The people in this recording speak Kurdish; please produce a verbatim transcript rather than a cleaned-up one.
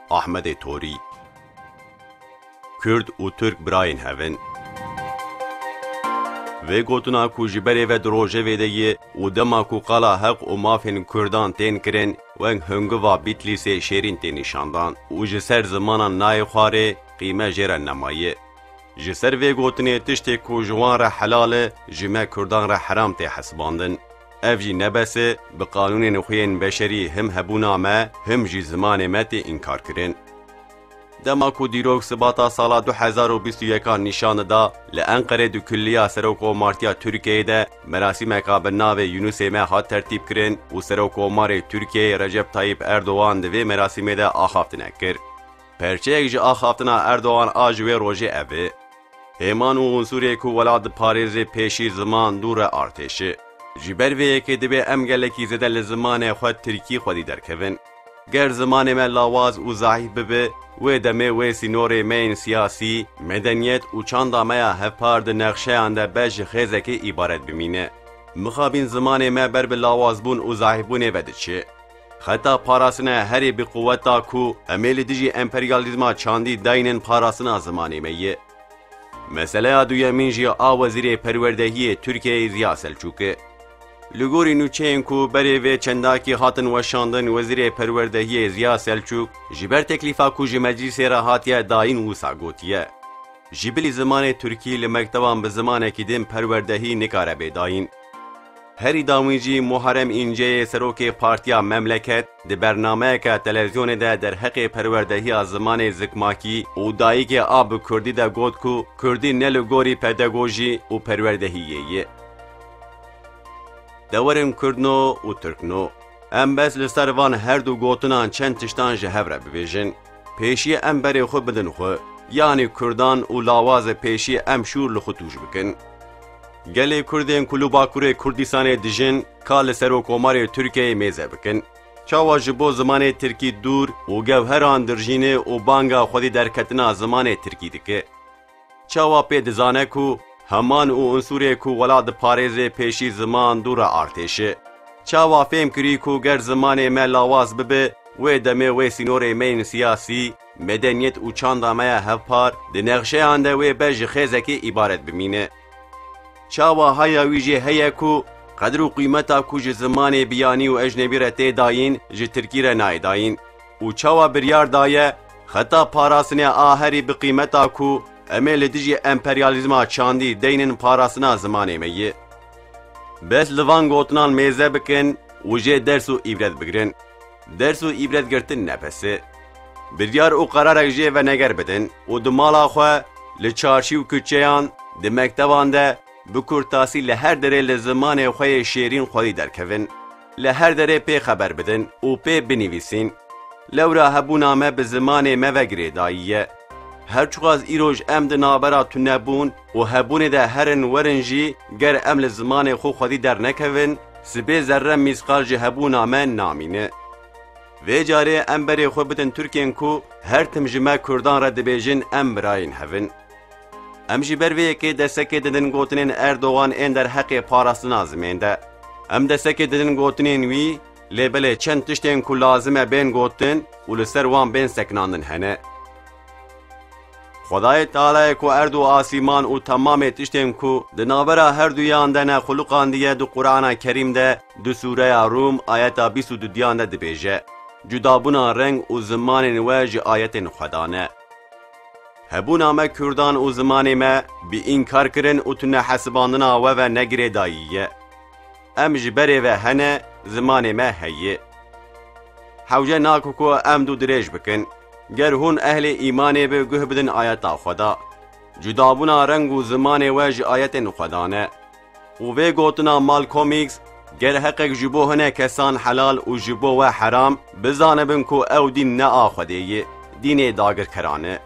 Ahmedê Torî. Kurd û Tirk birayên hev in. Vê gotina ku ji berê ve di rojevê de ye û dema ku qala heq û mafên Kurdan tên kirin, wek hungiva Bîtlîsê şêrîn tê nîşandan û ji ser zimanan nayê xwarê, qîme jê re nemaye. Ji ser vê gotinê tiştê ku ji wan re helal e, ji me Kurdan re heram tê hesibandin. Ev jî ne bes e, bi qanûnên xwe yên beşerî him hebûna me, him jî zimanê me tê înkarkirin. Dema ku dîrok Sibata sala du hezar û bîst û yekan nîşan dida, li Enqerê di Kulliya Serokomartiya Tirkiyeyê de merasîmeka bi navê Yunusê Me hat tertîbkirin û Serokomarê Tirkiyeyê Recep Tayyip Erdogan di vê merasîmê de axaftinek kir. Perçeyek ji axaftina Erdogan a ji wê rojê ev e. Hêman û unsurê ku welat diparêze pêşî ziman dû re artêş e. Ji ber vê yekê divê em gelekî zêde li zimanê xwe tirkî xwedî derkevin. Ger zimanê me lawaz û zehîf bibe, wê demê wê sînorê me yên siyasî, medeniyet û çanda me ya hevpar di nexşeyan de be ji xêzekê îbaret bimîne. Mixabin zimanê me ber bi lawazbûn û zehîfbûnê ve diçe. Xeta parastina herî bi quweta ku em ê li dijî emperyalîzma çandî daynin parastina zimanê me ye. Meseleya duyemîn jî a Wezîrê Perwerdehiyê Tirkiyeyê Ziya Selçûk e. Li gorî nûçeyên ku berê vê çendakî hatin weşandin, Wezîrê Perwerdehiyê Ziya Selçûk ji ber teklîfa ku ji meclîsê re hatiye dayîn wisa gotiye, ji bilî zimanê tirkî li mekteban bi zimanekî din perwerdehî nikare bê dayîn. Herî dawîn jî Muharrem Înceyê serokê Partiya Memleket di bernameyeke televîzyonê de derheqê perwerdehiya zimanê zikmakî û dayikê a bi kurdî de got ku kurdî ne li gorî pedagojî û perwerdehiyê ye. De werin kurdno û tirkno. Em bes li ser van her du gotinan çend tiştan ji hev re bibêjin. Pêşiyê em berê xwe bidin xwe, yanî kurdan û lawazê pêşiyê em şûr li xwe tûj bikin. Gelê kurdên ku li Bakurê Kurdistanê dijin, ka li Serokomarê Tirkiyeyê mêze bikin. Çawa ji bo zimanê tirkî dûr û gewheran dirjîne û banga xwedî derketina zimanê tirkî dike? Çawa pê dizane ku heman û unsurê ku welat diparêze pêşî ziman dû re artêşe? Çawa fêm kirî ku ger zimanê me lawaz bibe, wê demê wê sînorê me yên siyasî, medeniyet û çanda me ya hevpar di nexşeyan de wê be ji xêzekê îbaret bimîne? Çawa haya wî jê heye ku qedr û qîmeta ku ji zimanê biyanî û ecnebî re tê dayîn, ji tirkî re nayê dayîn? Û çawa biryar daye xeta parastinê a herî bi qîmeta ku em ê li dijî emperyalîzma çandî deynin parastina zimanê me yê? Bes li van gotinan mêze bikin û jê ders û îbret bigirin. Ders û îbret girtin ne bes e. Biryar û qerarek jê veneger bidin û di mala xwe, li çarşî û kuçeyan, di mekteban de, bi kurtasî li her derê li zimanê xwe yê şêrîn xwedî derkevin. Li her derê pê xeber bidin û pê binivîsîn. Lewra hebûna me bi zimanê me ve girêdayî ye. Her çiqas îroj em di navbera tunebûn û hebûnê de herin werin jî, ger em li zimanê xwe xwedî dernekevin, sibê zerre mîsqal ji hebûna me namîne. Vê carê em berê xwe bidin Tirkên ku her tim ji me Kurdan re dibêjin em birayên hev in. Em ji ber vê yekê destekê didin gotinên Erdogan ên derheqê parastina zimên de. Em destekê didin gotinên wî, lê belê çend tiştên ku lazim e bên gotin û li ser wan bên sekinandin hene. Xwedayê Tealayê ku erd û asîman û temamê tiştên ku di navbera herduyan de ne xuluqandiye di Qur'ana Kerîm de, di sûreya Rûm ayeta bîst û dudiyan de dibêje, cudabûna reng û zimanên we ji ayetên Xwedan e. Hebûna me Kurdan û zimanê me bi înkarkirin û tunehesibandina we ve ne girêdayî ye. Em ji berê ve hene, zimanê me heye. Hewce nake ku em dû dirêj bikin. Ger hûn ehlê îmanê bi guh bidin ayeta Xweda. Cudabûna reng û zimanê we ji ayetên Xwedan e. Û vê gotina Malcolm X, ger heqek ji bo hinek kesan helal û ji bo we heram, bizanibin ku ew dîn ne a Xwedê ye, dînê dagirkeran e.